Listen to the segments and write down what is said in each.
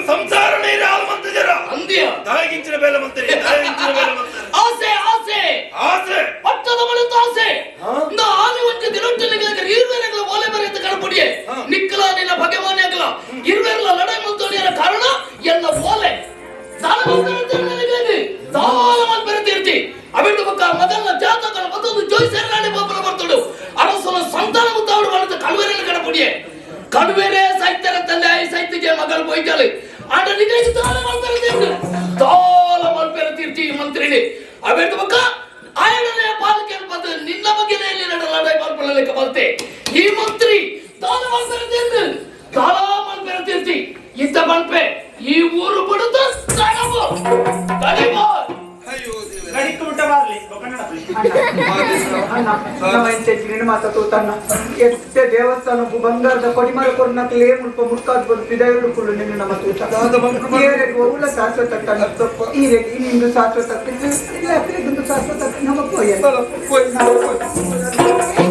ಸಂಸಾರ ನೀರು ಹಾಲು ಮಂತಿದ್ದೀರ. ಅಂದ್ಯ. ದಾಗಿಂಚಿನ ಬೇಲೆ ಮಂತ್ರಿ, ದಾಗಿಂಚಿನ ಬೇಲೆ ಮಂತ್ರಿ. ಆಸೆ, ಆಸೆ. ಆಸೆ. ಪಟ್ಟದ ಮಳೆತ ಆಸೆ. ನಾ ಆನೆ ಒಂಜಿ ದಿನೊಟ್ಟಲಿಗೆ ಇರ್ವೇರೆಗಳ ಓಲೆ ಬರೆಯುತ್ತ ಕಡಪುಡಿಯೆ. ನಿಕ್ಕಲ ನಿನ್ನ ಭಗವಾನ್ಯಾಗಲ ಇರ್ವೇರ್ಲ ಲಡಾಯಿ ಮಂತೋಣಿಯರ ಕಾರಣ ಎಲ್ಲ ಓಲೆ ತಾಳ ಮಂತ್ರಿ, ತಾಳ ಮಂತ್ರಿ. ಅಬಿಡ್ದು ಬಕ್ಕ ಮೊದಲ ಜಾತಕನ ಮತ್ತೊಂದು ಜೋಯಿಸರ್ನಾಡಿ ಬಾಪನ ಬರ್ತಡು. ಅರಸನ ಸಂತಾನ ಮುತ್ತಾವಡು ಮಾಡಿದ ಕಳುವೆರೆಲ್ಲ ಕಡಪುಡಿಯೆ. ಕಡುವೆರೆ ಸಾಹಿತ್ಯರ ತಂದೆ ಆಯಿ ಸಾಹಿತ್ಯಕ್ಕೆ ಮಗಳು ಹೋಯ್ತಾಳೆ. ಆಟ ನಿಗಳಿಗೆ ತಾಳ ಮಲ್ಪೆರ ತೀರ್ತಿ, ತಾಳ ಮಲ್ಪೆರ ತೀರ್ತಿ ಈ ಮಂತ್ರಿನಿ. ಅಬಿಡ್ದು ಬಕ್ಕ ಆಯಣನೆ ಪಾಲಿಕೆ ಬಂದು ನಿನ್ನ ಬಗ್ಗೆ ನಡ ಲಡಾಯಿ ಮಲ್ಪಲೆಕ್ಕ ಬಲ್ತೆ ಈ ಮಂತ್ರಿ. ತಾಳ ಮಲ್ಪೆರ ತೀರ್ತಿ, ತಾಳ ಮಲ್ಪೆರ ತೀರ್ತಿ. ಇತ್ತ ಮಲ್ಪೆ ಈ ಊರು ಬಿಡುತ್ತ ತಡಬು ತಡಿಬೋ. ಅಯ್ಯೋ ದೇವರೇ. ಗಡಿಕ್ ಊಟ ಬರ್ಲಿ ಕನ್ನಡ. ಅಣ್ಣ, ನಮ್ಮ ಇಂಚೆಚ್ಚಿನ ಮಾತ ತೂತಣ್ಣ ಎತ್ತೆ ದೇವಸ್ಥಾನ ಬಂಗಾರದ ಕೊಡಿಮರ ಕೊರ್ನಕ್ಲೇ ಮುಲ್ಪ ಮುಟ್ಕಾದ್ ಬಂದು ಪಿದೈಡು ಕುಳ್ಳು ನಿನ್ನ ನಮ್ಮ ತೂತ. ಏರೆಗ್ ಒವ್ಲ ಶಾಶ್ವತ ತನ್ನ ಈರೆಗ್ ಇನ್ನಿಂದು ಶಾಶ್ವತ ಇಲ್ಲ, ಅಕ್ರೆಗೊಂದು ಶಾಶ್ವತ ನಮ್ಮ ಪೋಯ ಪೋಯ್, ನಮ್ಮ ಪೋಯ್.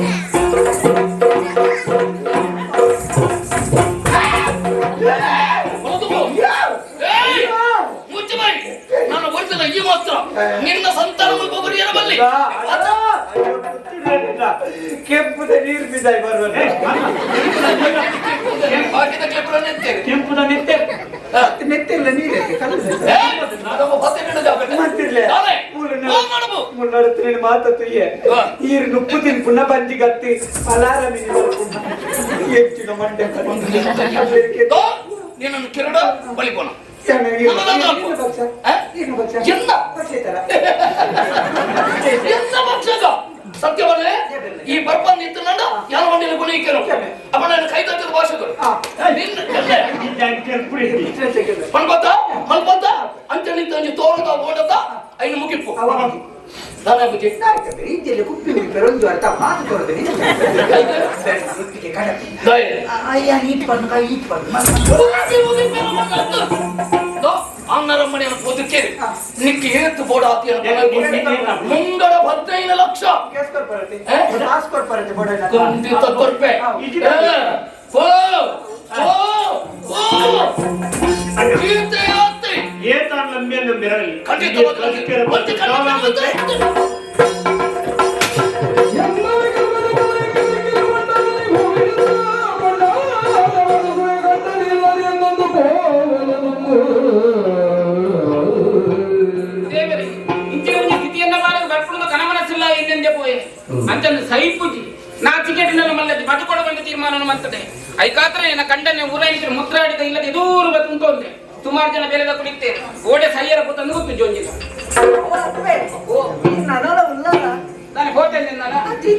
ಹೊರತು ಪೋ. ಏಯ್! ಮುಚ್ಚು ಬಾಯಿ. ನಾನು ಹೊರಟಿಲ್ಲ ಈ ಮಾತ್ರ ನಿನ್ನ ಸಂತಾನ ಒಬ್ಬರು ಬಲ್ಲಿ. ಕೆಂಪುದ ನೀರು ಬಿದ್ದಾಯಿ ಬರುವ. ಬಾಕಿದ ಕ್ಲಿಪ್ರನ್ನ ಎತ್ತೇವೆ. ಕೆಂಪುದ ನೆತ್ತೆ. ನೆತ್ತಿಲ್ಲ ನೀರೇ ಕಲಸ. ಏಯ್! ನಾನೊಬ್ಬ ಪತ್ತೆ ಹಿಡಿದ ಜಾಗಕ್ಕೆ. ಮತ್ತಿರ್ಲೆ. ನಾನೇ. ಹೋಗ್ ಮಾಡಬು. ಮುನ್ನಡುತ್ತಿನ ಮಾತ ತುಯ್ಯೆ. ಈರು ನುಪ್ಪು ತಿನ್ಪುಣ್ಣ ಬಂಜಿ ಗತ್ತಿ ಅಲಾರ ಮಿನಿ ಬರ್ಪುಣ್ಣ ಹೆಚ್ಚಿನ ಮಂಡೆ. ದೋ, ನಿನ್ನನ್ನು ಕಿರಡ ಬಳಿಕೋಣ. ಎಂದ? ಎಂತ ಪಕ್ಷಗ ಸತ್ಯವನ್ನೇ ಈ ಬರ್ಪನ್ ನಿಂತುಕೊಂಡ ಯಾರ ಮಂಡಿಲಿ ಗುಣಿಕೆನು ಅಪ್ಪ ನಾನು ಕೈ ತಗ್ಗದ ಭಾಷೆಗಳು ನಿನ್ನ ಎಲ್ಲೆ ಕೆಂಪು. ಮಲ್ಪತ್ತ ಮಲ್ಪತ್ತ ಅಂಚ ನಿಂತ ಒಂಜಿ ತೋರದ ಓಡದ ಐನು ಮುಗಿಪ್ಪು ದಾನ ಬುಜಿ. ಕುಪ್ಪಿ ಪೆರೊಂದು ಅರ್ಥ ಮಾತು ಕೊಡ್ತೀನಿ. ದಯ ಅಯ್ಯ, ಈಟ್ ಪಣ್ಣು ಕೈ ಈಟ್ ಪಣ್ಣು. ಅಣ್ಣರಮ್ಮನೆಯನ್ನು ಪೋದುಕ್ಕೇರಿ ನಿಕ್ಕಿ ಏತು ಬೋಡ ಮುಂಗಡ 15 ಲಕ್ಷ. ಖಂಡಿತ ಕೊರ್ಪೆ. ಏ, ಪೋ, ಪೋ, ಪೋ. ಗೀತೆ ಆತಿ. ಏತಾನ್ ಲಂಬೆ ನಂಬಿರಲಿ. ಖಂಡಿತ ಬದುಕಿ. ಮತ್ತೆ ಖಂಡಿತ. ದೇವರೇ, ಇಂಚಿನ ಒಂಜಿ ಸ್ಥಿತಿಯನ್ನ ಬಾರದು ಬರ್ಪುಡುನ ಕನಮನಸ್ಸಿಲ್ಲ ಇನ್ನೆಂದೆ ಪೋಯೆ ಅಂಚನ್ನು ಸೈಪುಜಿ ನಾ ಟಿಕೆಟ್ ಮಲ್ಲದಿ ಬದುಕೊಡ ತೀರ್ಮಾನ ಮಂತದೆ. ಐಕಾತ್ರ ಎನ್ನ ಕಂಡನೆ ಊರಾಯಿನ ಮುದ್ರಾಡಿದ ಇಲ್ಲದೆ ದೂರು ಬತ್ತುಂಟು. ಸುಮಾರು ಜನ ಬೇರೆದ ಕುಡಿತೇನೆ ಓಡೆ ಸೈಯರ ಪುತ್ತಂದು ಗೊತ್ತು ಜೋಂಜಿನ. ಓ. ನಾನು ಹೋಟೆಲ್ ನಿನ್ನ.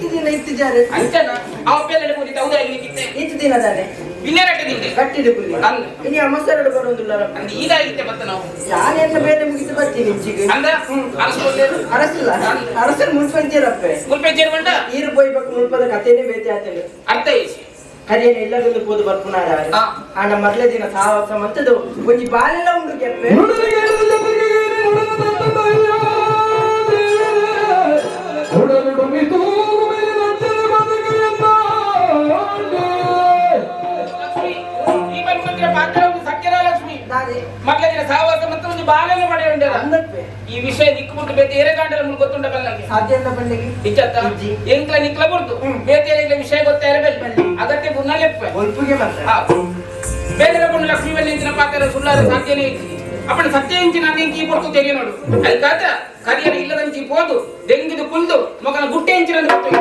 ದಿನ ಇತ್ತಿದ್ದಾರೆ. ಅಂಚನ ಆ ಬೇಲೆ ಕೂಡಿದ್ದ ಹೌದಾ ಇಲ್ಲಿ. ಇತ್ತು ದಿನದಾನೆ. ಬಿನ್ನೆರಟ್ಟದಿಂದೆ. ಕಟ್ಟಿದ ಕುಲ್ಲಿ. ಅಂದ್. ಇನಿ ಅಮಸರಡು ಬರೋದಿಲ್ಲ. ಅಂದ್ ಈದಾಗಿತ್ತೆ ಮತ್ತೆ ನಾವು. ಯಾನೆಲ್ಲ ಬೇಲೆ ಮುಗಿತು ಬರ್ತೀನಿ ಇಂಚಿಗೆ. ಅಂದ ಅರಸ್ಕೊಲ್ಲೇರು. ಅರಸಿಲ್ಲ, ಅರಸನ್ ಮುನ್ಪಂಚಿರಪ್ಪೆ. ಮುಲ್ಪೆ ಜೇರ್ಕೊಂಡ. ಈರು ಪೋಯ್ಬೇಕು ಮುಲ್ಪದ ಕಥೆನೇ ಬೇತೆ ಆತನು. ಅರ್ಥ ಐಸಿ. ಕರಿಯನ ಇಲ್ಲದೊಂದು ಪೋದು ಬರ್ಪುನಾರ. ಆಂಡ ಮೊದಲೇ ದಿನ ಸಾಹಸ ಮಂತದು ಒಂಜಿ ಬಾಲೆಲ್ಲ ಉಂಡು ಕೆಪ್ಪೆ. ಲಕ್ಷ್ಮಿ, ಈ ಬಂದ್ರೆ ಪಾತ್ರ ಒಂದು ಸಖ್ಯದ ಲಕ್ಷ್ಮಿ. ದಾದೆ? ಮೊದಲ ದಿನ ಸಾಹಸ ಮತ್ತು ಒಂದು ಬಾಲೆಲ್ಲ ಪಡೆಯ ಉಂಟಲ್ಲ. ಅಂದಪ್ಪೆ. ಈ ವಿಷಯ ದಿಕ್ಕು ಮುಟ್ಟು ಬೇತೆ ಏರೆ ಗಾಂಡಲ ಮುಳು ಗೊತ್ತುಂಟ ಬಲ್ಲಂಗೆ. ಸಾಧ್ಯ ಇಲ್ಲ ಬಲ್ಲಿಗೆ. ಇಚ್ಚತ್ತ. ಇಜ್ಜಿ. ಎಂಕ್ಲ ನಿಕ್ಲ ಬುರ್ದು ಬೇತೆ ಏರೆಗ್ಲ ವಿಷಯ ಗೊತ್ತಾಯಿರಬೇಕು ಅಗತ್ಯ ಗುಣಲೆಪ್ಪ. ಒಲ್ಪುಗೆ ಮಾತ್ರ. ಬೇರೆ ಗುಣ ಲಕ್ಷ್ಮಿ ಬಲ್ಲಿ ಇಂಚಿನ ಪಾತ್ರ ಸುಳ್ಳಾರ ಸಾಧ್ಯನೇ ಇಜ್ಜಿ. ಅಪ್ಪಣ ಸತ್ಯ ಇಂಚಿನ ಅಂದಿಂಕಿ ಈ ಪೊರ್ತು ತೆರಿಯ ನೋಡು. ಅದಕ್ಕಾತ ಕರಿಯರ ಇಲ್ಲದಂಚಿ ಪೋದು ದೆಂಗಿದು ಕುಲ್ದು ಮಗನ ಗುಟ್ಟೆ ಇಂಚಿನ ಗೊತ್ತು.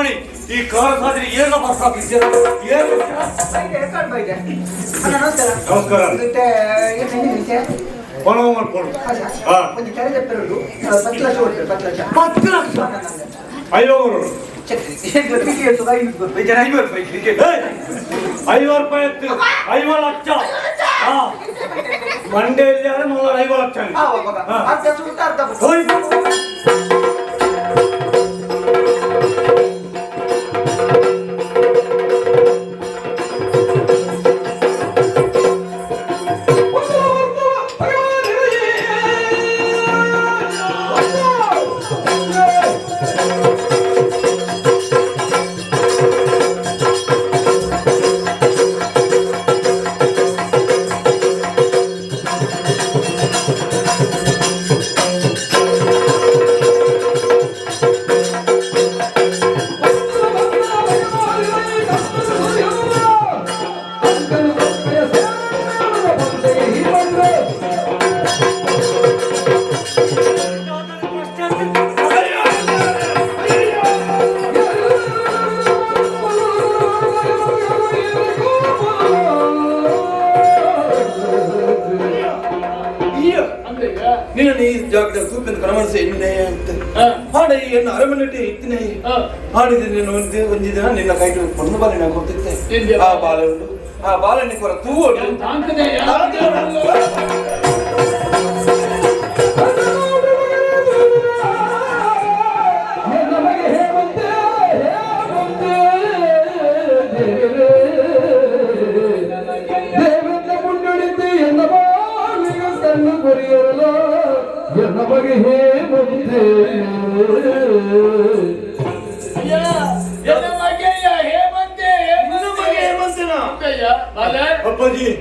ಪಣಿ ಈ ಕಾರಸಾದ್ರಿ ಏನ ಬರ್ತಾ ನಮಸ್ಕಾರ. ನಮಸ್ಕಾರ. ಪಣವ ಮಾಡ್ಕೊಂಡು ಒಂದು ತೆರೆದ ಪೆರಡು 10 ಲಕ್ಷ ಕೊಡ್ತಾರೆ. 10 ಲಕ್ಷ. 10 ಲಕ್ಷ ಐವತ್ತು. 50 ರೂಪಾಯಿ 50 ಲಕ್ಷ. ಮಂಡ್ಯ 50 ಲಕ್ಷ. ನಿನ್ನ ಈ ಜಾಗದ ತೂಪಿನ ಕಣಮನಸ್ಸು ಎಣ್ಣೆ ಅಂತ ಹಾಡ ಎನ್ನ ಅರಮನೆಟಿ ಇತ್ತಿನೇ ಹಾಡಿದ ನಿನ್ನ ಒಂದು ಒಂದು ದಿನ ನಿನ್ನ ಕೈಗೆ ಒಂದು ಬಾಲಿನ ಕೊಡ್ತಿದ್ದೆ. ಆ ಬಾಲೆ ಉಂಟು, ಆ ಬಾಲನೆ ಕೊರ ತೂವೋಡು.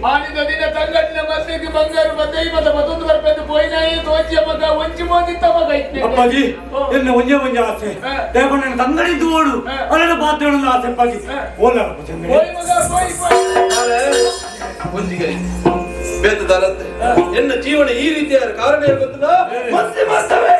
ಹಾನಿದ ದಿನ ತಂಗಡಿನ ಮಸ್ತಿಗೆ ಬಂಗಾರು ಬಂದೈ ಮತ ಮತ್ತೊಂದು ಬರ್ಪೆಂದು ಪೋಯಿನಾಯಿ ತೋಚಿಯ ಮಗ ಒಂಚಿ ಮೋದಿತ್ತ ಮಗ ಇತ್ತೆ. ಅಪ್ಪಾಜಿ ಎನ್ನ ಒಂಜೆ ಒಂಜೆ ಆಸೆ ದೇವಣ್ಣ ತಂಗಡಿ ದೋಡು ಅಲ್ಲದ ಪಾತ್ರೆ ಆಸೆ ಅಪ್ಪಾಜಿ ಓಲ ಪೋಯ್ ಮಗ ಪೋಯ್ ಪೋಯ್. ಒಂಜಿಗೆ ಬೇತದಾರತ್ತೆ ಎನ್ನ ಜೀವನ ಈ ರೀತಿಯ ಕಾರಣ ಏನು ಗೊತ್ತದ? ಮತ್ತೆ ಮಾಡ್ತವೆ.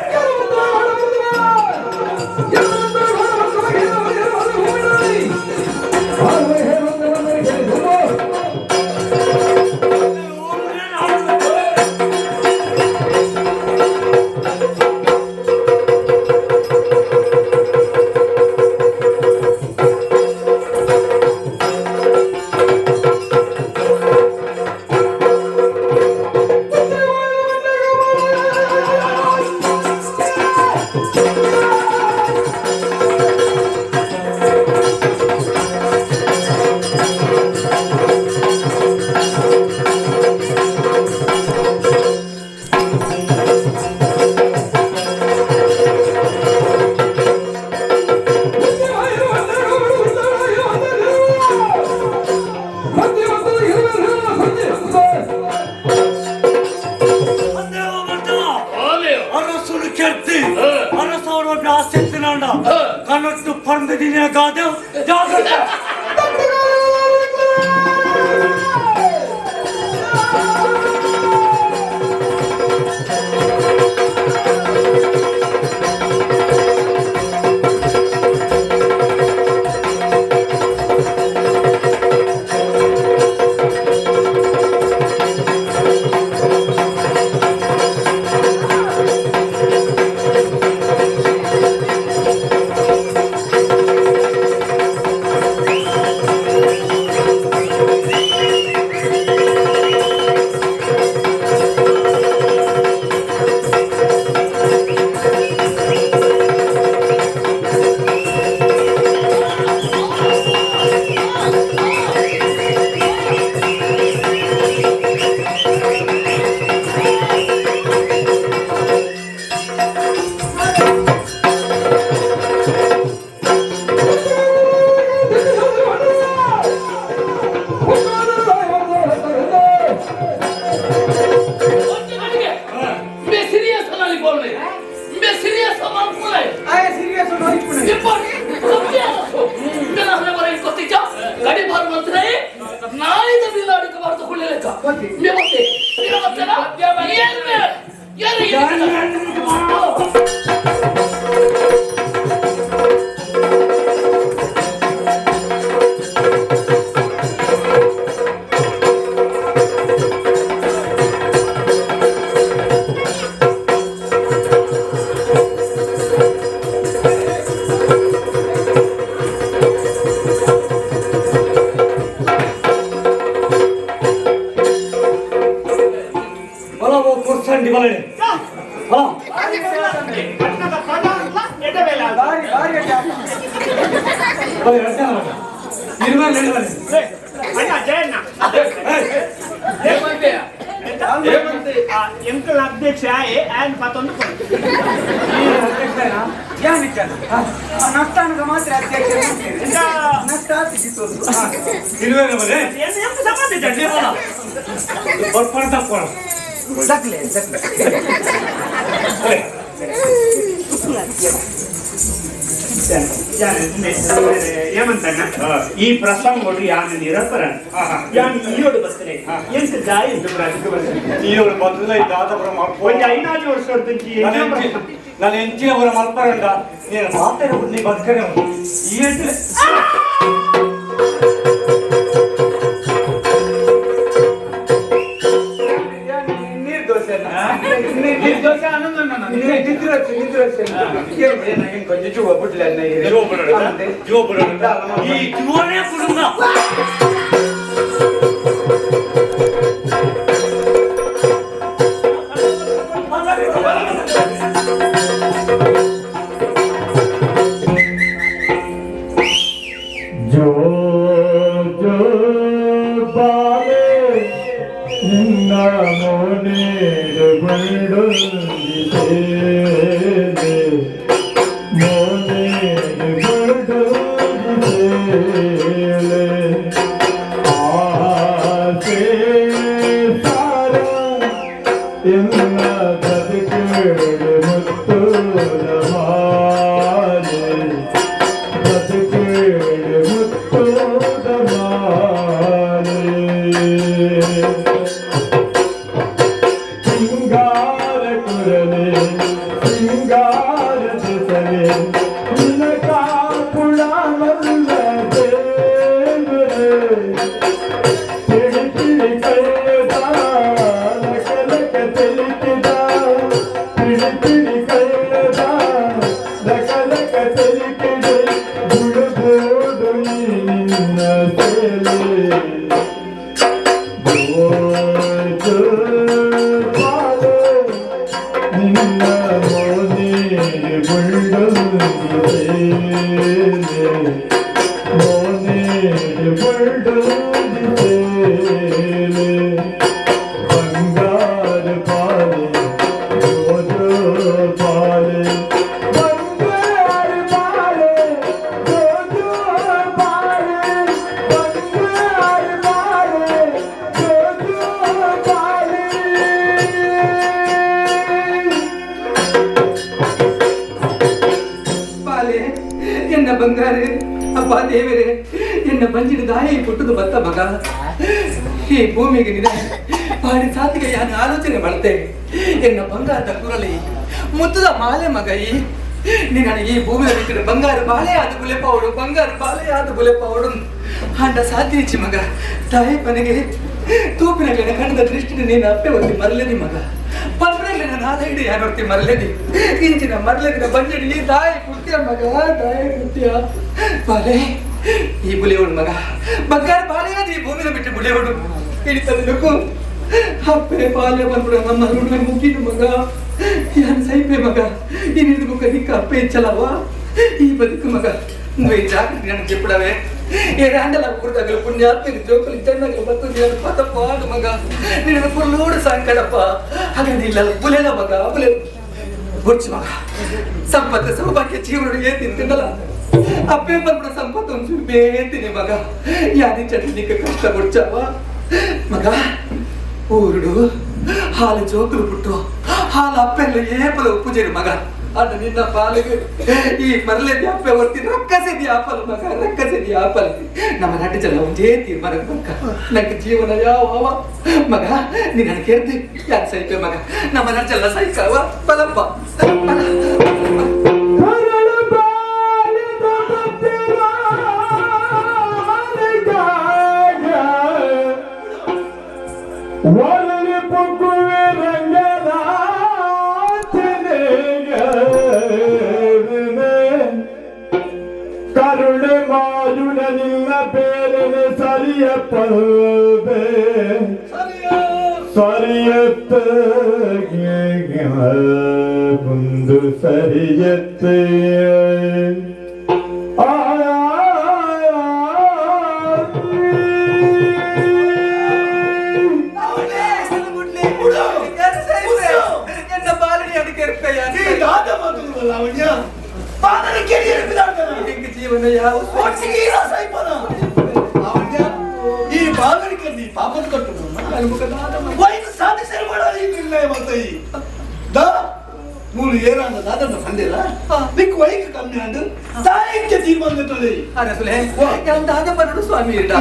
ಕನಟ್ಟು ಪಂದದಿನ ಗಾದೆ ಜಾಗ್ರತೆ. ಸಂಡಿ ಬಲನೆ ಹಾ ಬಾರಿ ಬಾರಿ ಬಲೆ ರಡ್ಡ ಮಗ ಇರುವೆ ನಡಿ ಬಲೆ ಅಣ್ಣ ಜಯಣ್ಣ ಏಮಂತೆ ಏಮಂತೆ ಎಂಕಲ್ ಅಧ್ಯಕ್ಷ ಆಯ್ ಪತ್ತೊಂದು ನಷ್ಟಾನಗ ಮಾತ್ರ ಅಧ್ಯಕ್ಷ ನಷ್ಟ ಆತಿತ್ತು ಇರುವೆ ಬಲೆ ಎಂತ ಸಂಬಂಧ ಬರ್ಪಣ ತಕ್ಕೋಣ ದಕ್ಲೆ ದಕ್ಲೆ ಬಲೆ ಏಮಂತಣ್ಣ ಈ ಪ್ರಸಂಗಡು ಯಾನು ನಿರಪರ ಯಾನು ಈಯೋಡು ಬರ್ತನೆ ಎಂತ ಜಾಯಿ ಈಯೋಡು ಬದಲ ದಾದಪುರ ಒಂಜಿ ಐನಾಜಿ ವರ್ಷ ನಾನು ಎಂಚಿನವರ ಮಲ್ಪರಂಡ ನೀನು ಮಾತಾಡ ನೀ ಬದುಕನೆ ಈ ಹೇಳ್ತಿಲ್ಲ ನೀರ್ ದೋಸೆ ನೀರ್ ದೋಸೆ ಆನಂದ కొంచెం చూపట్లే ಈ ಜೀವನೇ ಕುಡುಂಬ ಜೋ ಜೋ ಬಾಲೆ ನಿನ್ನ ಮೋನೇಡುಗೊಂಡೊಂದಿದ್ದೇನೆ ಮೋನೇಡುಗೊಂಡೊಂದಿದ್ದೇನೆ ಆಸೆ ಸಾರ ಎನ್ನ ಬದುಕೇಳು ಮುತ್ತುದ ಮಾಲೆ ಬದುಕೇಳು ಮುತ್ತುದ ಮಾಲೆ ಸಿಂಗಾರ ಕುರಲೆ ಸಿಂಗಾರ ದಿಸಲೆ ನಿನ್ನ ಕಾಪುಳಮಲ್ಲ ದೇವರೇ ತಿಳಿ ತಿಳಿ ಕಳ್ಳದ ಲಕ ಲಕ ತಿಳಿಕಿದ ತಿಳಿ ತಿಳಿ ಕಳ್ಳದ ಲಕ ಲಕ ತಿಳಿಕಿದೆ ಗುಳುಗೋಡು ನೀ ನಿನ್ನ ಸೇಲೆ ನಿನ್ನ ಮೋನೇರಿ ಬುಲ್ಡೊಂದಿದ್ದೇನೆ ಮೋನೇರಿ ಬುಲ್ಡೊಂದಿದ್ದೇನೆ ಬಂಗಾರ ಪಾಲೆ ಜೋ ಪಾಲೆ ಬಂಗಾರ ಪಾಲೆ ಜೋ ಪಾಲೆ ಬಂಗಾರ ಪಾಲೆ ಜೋ ಪಾಲೆ. ಬಾಲೆ ಎನ್ನ ಬಂಗಾರೆ ಅಪ್ಪ ದೇವರೇ ಎನ್ನ ಬಂಜಿನ ದಾಯಿ ಪುಟ್ಟದು ಬತ್ತ ಮಗ ಈ ಭೂಮಿಗೆ ನಿನ ಪಾಡಿ ಸಾತಿಗೆ ಯಾನು ಆಲೋಚನೆ ಮಾಡ್ತೆ ಎನ್ನ ಬಂಗಾರದ ಕುರಲಿ ಮುತ್ತದ ಮಾಲೆ ಮಗ ಈ ನಿನ್ನ ಈ ಭೂಮಿಯ ಬಿಟ್ಟರೆ ಬಂಗಾರ ಬಾಳೆ ಆದ ಬುಲೆಪಾವಡು ಬಂಗಾರ ಬಾಳೆ ಆದ ಬುಲೆಪಾವಡು ಅಂಡ ಸಾಧ್ಯ ಮಗ ತಾಯಿ ಮನೆಗೆ ತೂಪಿನ ಕಣ್ಣದ ದೃಷ್ಟಿನ ನೀನು ಅಪ್ಪೆ ಒತ್ತಿ ಮರಲೇನಿ ಮಗ ಪಂಪ್ರಲ್ಲಿ ನಾನು ಆದ ಹಿಡಿ ಯಾರೊತ್ತಿ ಮರಲೇನಿ ಇಂಚಿನ ಮರಲೇದಿನ ಬಂಜಡಿ ಈ ತಾಯಿ ಕುರ್ತಿಯ ಮಗ ತಾಯಿ ಕುರ್ತಿಯ ಬಾಲೆ ಈ ಬುಲೆಯವಳು ಮಗ ಬಂಗಾರ ಬಾಳೆ ಆದ ಈ ಭೂಮಿನ ಬಿಟ್ಟು ಬುಲೆಯವಳು ಹಿಡಿತದಕ್ಕೂ ಅಪ್ಪೆ ಬಾಲ್ಯ ಬಂದ್ಬಿಡ ನಮ್ಮ ರುಣ ಮುಗಿದು ಮಗ ಯಾನ್ ಸೈಪೆ ಮಗ ಇನ್ನಿದು ಮುಖ ನಿಕ್ಕ ಅಪ್ಪೆ ಇಚ್ಚಲವ ಈ ಬದುಕು ಮಗ నువ్వు జాగ్రత్త నేను చెప్పుడవే ఏ రాండల ఊరుదగలు పుణ్యాత్మని జోకులు జన్నగలు బತ್ತು నేను పత పాడు మగ నేను పుల్లూడు సంకడప్ప ಹಾಗೆ ಇಲ್ಲ ಬುಲೆನ ಮಗ ಬುಲೆ ಬುರ್ಚು ಮಗ ಸಂಪತ್ತು ಸೌಭಾಗ್ಯ ಜೀವನ ಏ ತಿಂತಿದ್ದಲ್ಲ ಅಪ್ಪೆ ಬಂದ್ಬಿಡ ಸಂಪತ್ತು ಒಂದು ಬೇಂತೀನಿ ಮಗ ಯಾರಿ ಚಟ್ನಿಗೆ ಕಷ್ಟ ಬುಡ್ಚವ ಮಗ ಊರುಡು ಹಾಲು ಜೋಕುಲು ಪುಟ್ಟು ಹಾಲು ಅಪ್ಪೆಲ್ಲ ಏಪಲ ಉಪ್ಪು ಮಗ ಅದು ನಿನ್ನ ಪಾಲಿಗೆ ಈ ಮರಲೇದಿ ಅಪ್ಪೆ ಹೊರ್ತಿ ರಕ್ಕಸೆದಿ ಆಪಲ್ ಮಗ ರಕ್ಕಸೆದಿ ಆಪಲ್ ನಮ್ಮ ನಟ ಜನ ಒಂದೇ ತೀರ್ಮಾನಕ್ಕೆ ಬಂಕ ನಂಗೆ ಜೀವನ ಯಾವ ಮಗ ನೀನು ನನಗೆ ಕೇಳ್ದೆ ಯಾರು ಸೈಪೆ ಮಗ ನಮ್ಮ ನಟಜಲ್ಲ ಸೈಕವ ಬಲಪ್ಪ ಬಲ. ಕರಳು ಬಾಲಿದ ಒರಳಿ ಪುಕ್ಕುವೆ ರಂಗನಾಥನಿಗೆ ಕರುಣೆ ಮಾಯುಡ ನಿನ್ನ ಬೇರೆನೆ ಸರಿಯಪ್ಪದೆ ಸರಿಯತ್ತ ಮುಂದು ಸರಿಯತ್ತ ಈ ಬಾಲನಿಗೆ ನೀ ಪಾಪದ ಕಟ್ಟು ವೈನ್ ಸಾಧಿಸಲು ಮಾಡಾలి ನಿರ್ಣಯ ಮಾಡ್ತಾಯಿ ದಾ ಮೂಲು ಏರಾಂಡ ದಾದన్న ಸಂದೇಲ ನಿಕ್ ವೈಕ್ ಕಮ್ಮಿ ಅಂಡು ತಾయింಚ ತೀರ್ಮಾನ ತೋಲೆ ಅರಸುಲೆ ಯಾನ್ ದಾದ ಪನ್ನಡು ಸ್ವಾಮಿ ಇರ್ಡ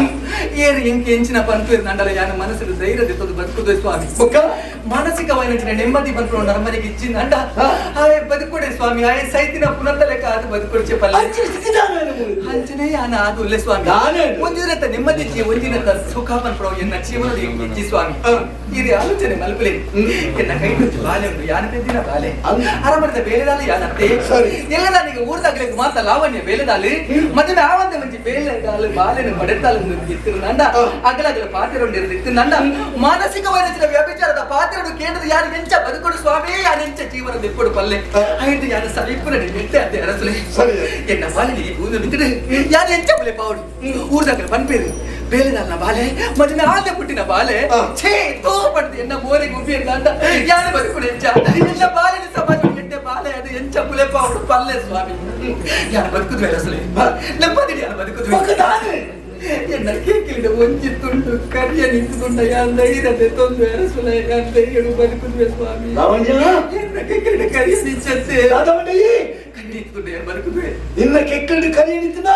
ಏರು ಎಂಕೆ ಎಂಚಿನ ಪನ್ಪೇರು ನಂಡಲ ಯಾನ ಮನಸ್ಸು ಧೈರ್ಯ ದೆತ್ತೊಂದು ಬದುಕುದು ಸ್ವಾಮಿ ಬೊಕ್ಕ ಮಾನಸಿಕವಾಯಿನ ನೆಮ್ಮದಿ ಪನ್ಪುನ ನರಮನೆಗೆ ಇಚ್ಚಿನ ಅಂಡ ಆಯೆ ಬದುಕೊಡೆ ಸ್ವಾಮಿ ಆಯೆ ಸೈತಿನ ಪುನತ್ತಲೆಕ್ಕ ಅದು ಬದುಕೊಡ್ಚೆ ಪಲ್ಲ ಅಂಚಿನ ಸ್ಥಿತಿ ದಾನ ಅಂಚನೆ ಯಾನ ಅದು ಉಲ್ಲೆ ಸ್ವಾಮಿ ದಾನೆ ಒಂದಿನತ್ತ ನೆಮ್ಮದಿ ಜೀ ಒಂದಿನತ್ತ ಸುಖ ಪನ್ಪುನ ಎನ್ನ ಜೀವನದ ಇಜ್ಜಿ ಸ್ವಾಮಿ ಇದು ಆಲೋಚನೆ ಮಲ್ಪಲೆ ಎನ್ನ ಕೈ ಕುಚ್ಚು ಬಾಲೆ ಉಂಟು ಯಾನ ಪೆದ್ದಿನ ಬಾಲೆ ಅರಮನೆದ ಬೇಲೆದಾಲು ಯಾನತ್ತೆ ಸರಿ. ಎಲ್ಲ ನನಗೆ ಊರ್ದಾಗ್ಲಿಕ್ಕೆ ಮಾತ ಲಾವಣ್ಯ ಬೇಲೆದಾಲು ಮದುವೆ ಆವಂದೆ ಮುಂಚೆ ಬೇಲೆದಾಲು ಬಾಲೆನ ಪಡೆತಾಲು ಇತ್ತಿರು ನಂಡ ಅಗಲಗಲ ಪಾತಿರೊಂಡಿರು ಇತ್ತು ನಂಡ ಮಾನಸಿಕವಾದ ವ್ಯಭಿಚಾರದ ಪಾತಿರಡು ಕೇಂದ್ರದ ಯಾರು ಎಂಚ ಬದುಕೊಡು ಸ್ವಾಮಿ ಯಾರು ಎಂಚ ಜೀವನ ದಿಪ್ಪಡು ಪಲ್ಲೆ ಐದು ಯಾರು ಸಮೀಪನ ನಿಂತೆ ಅದೇ ಅರಸುಲೆ ಸರಿ. ಎನ್ನ ಬಾಲೆನಿ ಊರು ಬಿಟ್ಟಿಡು ಯಾರು ಎಂಚ ಬಲೆ ಪಾವಡು ಊರ್ದಾಗಲ ಪನ್ಪೇರು ಬೇಲೆದಾಲ್ನ ಬಾಲೆ ಮದುವೆ ಆದ ಪುಟ್ಟಿನ ಬಾಲೆ ಛೇ ತೋ ಪಡ್ದು ಎನ್ನ ಮೋರೆ ಗುಬ್ಬಿ ಅಂತ ಯಾರು ಬದುಕುಡು ಎಂಚ ಎನ್ನ ಬಾಲೆನ ಸಮಾಜ ಎಟ್ಟೆ ಬಾಲೆ ಅದು ಎಂಚ ಬುಲೆ ಪಾವಡು ಪಲ್ಲೆ ಸ್ವಾಮಿ ಯಾರು ಬದುಕುದ್ವೆ ಅರಸುಲೆ ನೆಮ್ಮದಿಡಿ ಯಾರು ಬದುಕುದ್ವೆ ಬೊಕ್ಕ ದಾನೆ ಎನ್ನ ಕೇಕಿಲಿಡ ಒಂಜಿ ತುಂಡು ಕರಿಯ ನಿಂತುಕೊಂಡ ಯಾನ್ ಧೈರ್ಯದೆ ತೊಂದು ಅರಸುಲೆ ಯಾನ್ ಧೈರ್ಯಡು ಬದುಕುದ್ವೆ ಸ್ವಾಮಿ ಲಾವಣ್ಯ ಎನ್ನ ಕೇಕಿಲಿಡ ಕರಿಯ ನಿಂಚತ್ತೆ ದಾದವಣ್ಣ ಕಣ್ಣೀತ್ಕೊಂಡು ಯಾನ್ ಬದುಕುದ್ವೆ ನಿನ್ನ ಕೆಕ್ಕಂಡು ಕರಿ ನಿಂತಿನ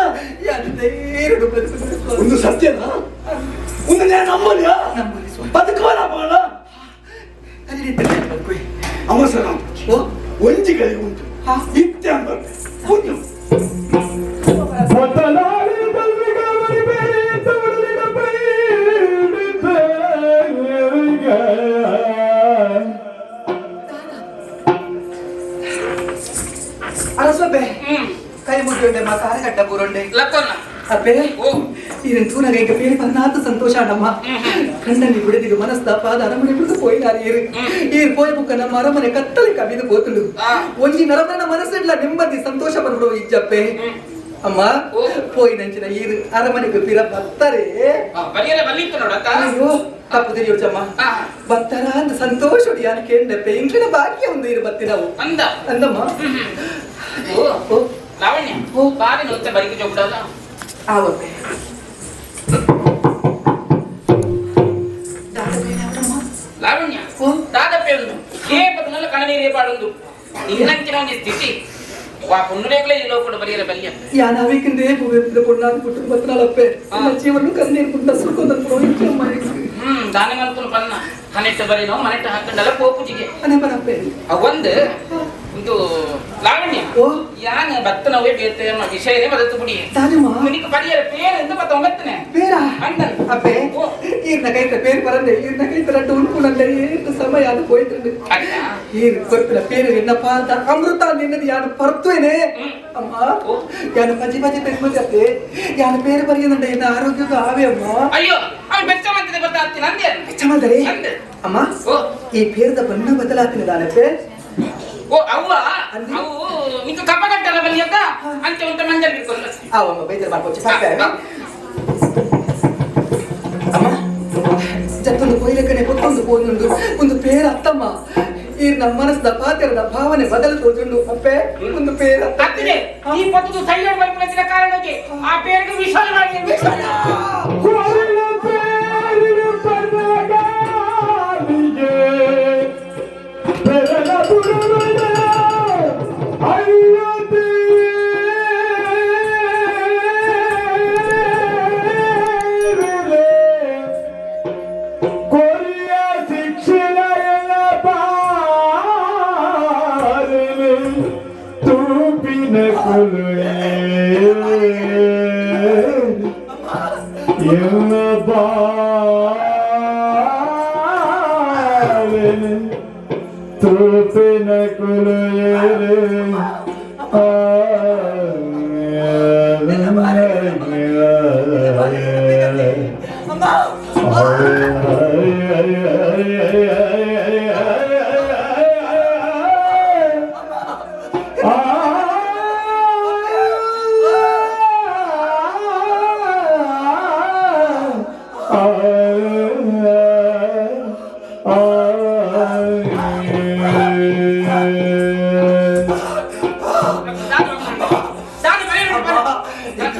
ಯಾನ್ ಧೈರ್ಯಡು ಬದುಕುದ್ವೆ ಸ್ವಾಮಿ ಒಂದು ಸತ್ಯನಾ ಒಂದು ನಾನು ನಂಬಲಿಯಾ ನಂಬಲಿ ಸ್ವಾಮಿ. ಬದುಕುವಲ್ಲ ಬಾಳ ಕರಿ ನಿಂತರೆ ಯಾನ್ ಬದುಕುವೆ ಅವಸರ ಓ ಒಂಜಿ ಗಳಿಗೆ ಉಂಟು ಹಾ. ಇತ್ತೆ ಅಂಬರ್ತೆ ಉಂಟು ಅರಸೊಬ್ಬೆ ಕೈ ಮುಗಿಯುಂಡೆ ಮಾ ಕಾರಗಡ್ಡ ಬೂರೊಂಡೆ ಲಕ್ಕೋನ ಅಬ್ಬೆ ಓ. ಇದನ್ ತೂನಗ ಈಗ ಬೇರೆ ಪನ್ನಾತ ಸಂತೋಷ ನಮ್ಮ ಕಣ್ಣಲ್ಲಿ ಬಿಡದಿಗೆ ಮನಸ್ತಾಪ ಅರಮನೆ ಬಿಡಿದು ಪೋಯಿನಾರು ಏರು ಏರು ಪೋಯ್ ಬುಕ್ಕ ನಮ್ಮ ಅರಮನೆ ಕತ್ತಲೆ ಕವಿದು ಪೋತುಂಡು ಆ. ಒಂಜಿ ನರಮನ ಮನಸ್ಸಿಡ್ಲ ನೆಮ್ಮದಿ ಸಂತೋಷ ಪಡ್ಬಿಡು ಇಜ್ಜಪ್ಪೆ ಅಮ್ಮ ಓ. ಪೋಯಿನಂಚಿನ ಈರು ಅರಮನೆಗೆ ಪಿರ ಬತ್ತಾರೆ ಬರಿಯಲ್ಲ ಬಲ್ಲಿತ್ತು ನೋಡತ್ತ ಅಯ್ಯೋ ತಪ್ಪು ತಿಳಿಯೋಚಮ್ಮ ಆ. ಬತ್ತಾರ ಅಂತ ಸಂತೋಷ ಯಾರು ಕೇಂದ್ರಪ್ಪೆ ಇಂಕಿನ ಬಾಕಿ ಒಂದು ಇರು ಬತ್ತಿ ನಾವು ಅಂದ ಅಂದಮ್ಮ ಓ ಓ ಲಾವಣ್ಯ ಓ. ಬಾರಿ ನೋತ ಬರಿಕೆ ಜೋಗ್ಡಲ್ಲ ಆವಪ್ಪೆ ಲಾವಣ್ಯ ಓ. ದಾದಪ್ಪೆ ಉಂಡು ಕೇಪದನಲ್ಲ ಕಣನೀರೇ ಪಾಡುಂದು ನಿನ್ನಂಚಿನ ಒಂಜಿ ಸ್ಥಿತಿ ವಾ ಪುಣ್ಣುರೇಗ್ಲೇ ಈ ಲೋಕಡು ಬರಿಯರ ಬಲ್ಯ ಯಾನಾವಿಕಿಂದೇ ಭೂಮಿಯ ಪೊಣ್ಣಾದ ಕುಟುಂಬತ್ನಾಲಪ್ಪೆ ಆ. ಜೀವನ ಕಣ್ಣೀರು ಕುಂಡ ಸುರ್ಕೊಂದ ದಾನೆ ಮಲ್ಪುನ ಪನ್ನ ಹನೆಟ್ಟು ಬರೀನೋ ಮನೆಟ್ಟು ಹಾಕೊಂಡಲ್ಲ ಪೋಪುಜಿಗೆ ಅನೆ ಬರಪ್ಪೆ ಅವೊಂದು ಒಂದು ಲಾವಣ್ಯ ಓ. ಯಾನ್ ಬತ್ತನವೇ ಬೇತೆ ವಿಷಯನೇ ಬದತ್ತು ಬುಡಿ ತಾನಮ್ಮ ನಿನಗೆ ಪರಿಯರ ಪೇರು ಎಂದು ಬತ್ತ ಒಂಬತ್ತನೆ பேரா ಅಂದನ್ அப்பே ಓ. ಈರ್ನ ಕೈತ பேர் பறந்து ಈರ್ನ ಕೈತ ரெண்டு உண்குணல்ல ஏறு ಸಮಯ ಅದು போயிட்டு ಅಲ್ಲ ಈರ್ ಕೊರ್ಪಿನ பேரு என்னப்பா அந்த ಅಮೃತ ನಿನ್ನದು ಯಾನು ಪರ್ತುವೇನೆ ಹ್ಮ್. ಅಮ್ಮ ಓ. ಯಾನು ಪಜಿ ಪಜಿ ಪೆನ್ಮಜತ್ತೆ ಯಾನು പേര് പറയുന്നുണ്ട് എന്നെ ആരോഗ്യമൊക്കെ ആവേ അമ്മ ಅಯ್ಯೋ ಅವ್ನು ಬೆಚ್ಚ ಮಂತಿದೆ ಬರ್ತಾ ಹತ್ತೀನಿ ಅಂದೆ ಚಮಲ್ದರಿ ಅಂದೆ. ಅಮ್ಮ ಓ. ಈ ಪೇರ್ದ ಬಣ್ಣ ಬದಲಾತಿನದಾನಪ್ಪೆ ಓ ಅವ್ವ ಅಂದೆ. ಅವು ನಿಂಗೆ ಕಪ್ಪ ಕಟ್ಟಲ್ಲ ಬಲ್ಲಿಯತ್ತ ಅಂಚೆ ಉಂಟ ಮಂಜಲ್ ಬಿಟ್ಕೊಂಡು ಆವಮ್ಮ ಬೇಜಾರು ಮಾಡ್ಕೊಚ್ಚಿ ಪಾಪ ಅಮ್ಮ ಜತ್ತೊಂದು ಕೊಯ್ಲಕ್ಕನೆ ಪೊತ್ತೊಂದು ಪೋಂದುಂಡು ಒಂದು ಪೇರ ಅತ್ತಮ್ಮ ಈ ನಮ್ಮ ಮನಸ್ಸದ ಪಾತೆರದ ಭಾವನೆ ಬದಲು ತೋಜುಂಡು ಅಪ್ಪೆ ಒಂದು ಪೇರ ಅತ್ತಿದೆ ಈ ಪತ್ತದು ಸೈಲೆಂಟ್ ಬರ್ಪುನ ಕಾರಣಕ್ಕೆ ಆ ಪೇರಿಗೆ ವಿಶಾಲ ಮಾಡಿ ವಿಶಾಲ ಅಮ್ಮ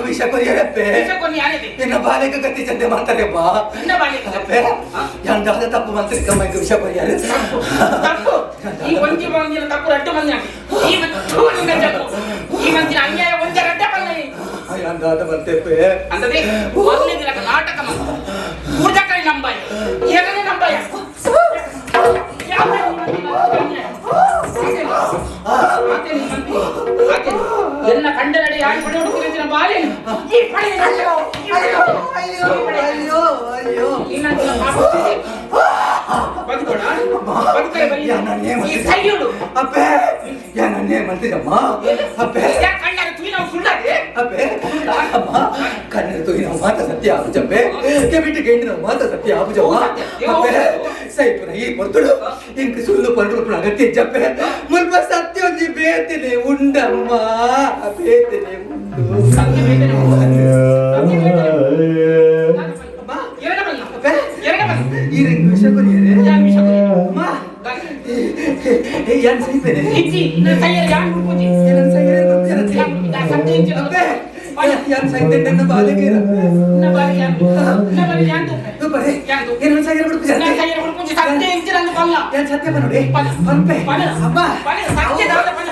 ವಿಷ ಕೊರಿಯರಪ್ಪೆ. ವಿಷ ಕೊನ್ನಿ ಆನಿದೆ. ನಿನ್ನ ಬಾಲೆಗೆ ಗತಿ ಚಂದೆ ಮಾಡ್ತಾರೆಪ್ಪ. ನಿನ್ನ ಬಾಲೆಗೆ? ಅಪ್ಪೆ, ಎಂದಾದ ತಪ್ಪು ಮಂತ್ರಿಕಮ್ಮ ವಿಷ ಕೊರಿಯರು. ತಪ್ಪು ಈ ಒಂಜಿ ಮಂದಿನ ತಪ್ಪು ರಡ್ಡು ಮಂದಿ ಈ ಮಂದಿ ನಿನ್ನ ಜಪ್ಪು ಈ ಮಂದಿನ ಅನ್ಯಾಯ ಒಂಜ ರಡ್ಡ ಪಲ್ಲೆ. ಎಂದಾದ ಬಂತೆಪ್ಪೆ. ಅಂತದೆ ಮೊದಲನೇ ದಿನಕ ನಾಟಕ ಮಂದ ಊರ್ಜಕರಿ ನಂಬಾಯ ಎರಡನೇ ನಂಬಾಯ ಯಾವ ಈ ಮಂದಿನ ಅನ್ಯಾಯ? ಆತೇನು? ಆತೇನು ಈ ಮಂದಿ? ಆತೇನು? ಎನ್ನ ಕಂಡ ನಡೆ ಯಾರು ಪಡೆ ಹುಡುಕುತ್ತಿನ ಬಾಲೆ ಈ ಪಡೆ ಅಯ್ಯೋ ಅಯ್ಯೋ ಅಯ್ಯೋ ಅಯ್ಯೋ. ನಿನ್ನಂತಿನ ಪಾಪ ಬದುಕೋಣ ಬದುಕರೆ ಬರೀ ಯಾ, ನಾನು ಏನ್ ಈ ಮಾಡ್ತಿದ್ದೆ? ಸೈಯುಡು. ಅಪ್ಪೆ, ಯಾ ನಾನು ಏನ್ ಮಾಡ್ತಿದ್ದಮ್ಮ ಅಪ್ಪೆ? ಯಾ ಕಣ್ಣಾರೆ ತುಯಿ ನಾವು ಸುಳ್ಳಾದೆ. ಅಪ್ಪೆ, ಅಮ್ಮ, ಕಣ್ಣು ತೋಯಿ ನಾವು ಮಾತ ಸತ್ಯ ಆಪುಜಪ್ಪೆ. ಕೆಬಿಟ್ಟು ಗೆಂಡು ನಾವು ಮಾತ ಸತ್ಯ ಆಪುಜವ್ವ. ಅಪ್ಪೆ, ಸೈಪುನ ಈ ಪೊರ್ತುಡು ಇಂಕ್ ಸುಳ್ಳು ಪಂಡ್ರು ಅಗತ್ಯ ಇಜ್ಜಪ್ಪೆ. ಮುಲ್ಪ ಸತ್ಯ ಒಂಜಿ ಬೇತನೆ ಉಂಡಮ್ಮ, ಬೇತನೆ ಉಂಡು. ಸತ್ಯ ಬೇತನೆ ಉಂಡು. ಸತ್ಯ ಬೇತನೆ ಉಂಡು. ಅಮ್ಮ. ಎರಡ ಬಲ್ಲ. ಅಪ್ಪೆ. ಎರಡ ಬಲ್ಲ. ಈ ರಿಂಗ್ ವಿಷ ಕೊರಿಯರೆ. ಯಾನ್ ವಿಷ ಕೊರಿಯರೆ? ಅಮ್ಮ, ಏ ಯಾನ್ ಸೈಪೆನೆ. ಇಜ್ಜಿ, ನನ್ನ ಸೈಯರ್ ಯಾನ್ ಹುಡ್ಕುಜಿ. ಯಾನ್ ಸೈಯರೆ ಗೊತ್ತಿರತ್ತೆ. ಯಾನ್ ಹುಡ್ಕುಜಿ. ಆ ಸತ್ಯ ಇಜ್ಜಿ ನನ್ನ. ಅಪ್ಪೆ, ಯಾನ್ ಸೈತೆ ನನ್ನ ಬಾಲೆಗೆ ಇರಪ್ಪೆ. ನನ್ನ ಬಾರಿ ಯಾನ್ ನನ್ನ ಬಾರಿ ಯಾನ್ ತೂಪೆ. ತೂಪರೆ. ಯಾನ್ ತೂಪೆ. ಏನೋ ಸೈಯರೆ ಬಿಡ್ಪುಜಿ. ನನ್ನ ಸೈಯರ್ ಹುಡ್ಕುಜಿ ಸತ್ಯ ಇಜ್ಜಿ ನನ್ನ ಬಲ್ಲ. ಯಾನ್ ಸತ್ಯ ಬನ್ನೋಡಿ. ಪನ. ಪನ್ಪೆ. ಪನ. ಅಮ್ಮ. ಪನ, ಸತ್ಯ ದಾದ ಪನ.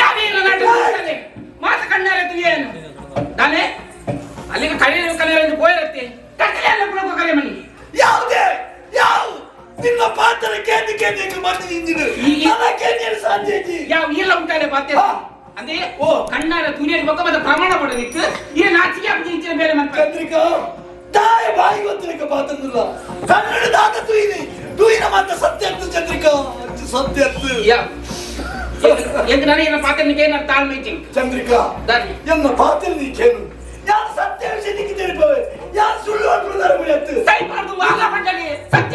ಯಾವೇನು ನಾಟಕ ಮಾಡ್ತಾನೆ? ಮಾತ ಕಣ್ಣಾರೆ ತುಯ್ಯೇನು ದಾನೆ ಅಲ್ಲಿಗೆ ಕರೆ ಕಲೆ ಪೋಯಿರತ್ತೆ ಕತ್ತಲೆ ಅಲ್ಲ ಪುಳಕ ಕರೆ ಮನಿ. ಯಾವುದೇ ಯಾವ ನಿನ್ನ ಪಾತ್ರ ಕೇಂದ್ರ ಕೇಂದ್ರಕ್ಕೆ ಬಂದು ನಿಂತಿದ್ದು ನನ್ನ ಕೇಂದ್ರ ಸಾಧ್ಯ ಇಜ್ಜಿ. ಯಾವ ಇಲ್ಲ ಉಂಟಾಲೆ ಪಾತೆ ಅಂದ್ರೆ ಓ. ಕಣ್ಣಾರ ತುನಿಯರಿ ಬೊಕ್ಕ ಮತ್ತೆ ಪ್ರಮಾಣ ಪಡೋದಿತ್ತು ಈ ನಾಚಿಕೆ ಆಪುಜಿ ಇಂಚಿನ ಬೇರೆ ಮತ್ತೆ. ಚಂದ್ರಿಕಾ ತಾಯ ಬಾಯಿ ಗೊತ್ತಿರಕ ಪಾತ್ರದಿಲ್ಲ ಕನ್ನಡ ದಾತ ತೂಯಿನಿ ತೂಯಿನ ಮಾತ ಸತ್ಯ ಅತ್ತು ಚಂದ್ರಿಕಾ ಸತ್ಯ ಅತ್ತು. ಯಾ ಎಂತ ನಾನು ಏನ ಪಾತ್ರನಿಗೆ ಏನಾರು ತಾಳ್ಮೆ ಇಜ್ಜಿ. ಚಂದ್ರಿಕಾ ದಾನಿ. ಎನ್ನ ಪಾತ್ರ ನೀ ಕೇಳು ಯಾರು ಸತ್ಯ ವಿಷಯ ನಿಕ್ಕೆ ತಿಳಿಪವೆ ಯಾರು ಸುಳ್ಳು ಅನ್ಬಿಡ್ತಾರೆ ಮುಳಿಯತ್ತು. ಸೈ ಮಾಡ್ದು ವಾದ ಪಂಡಲಿ ಸತ್ಯ.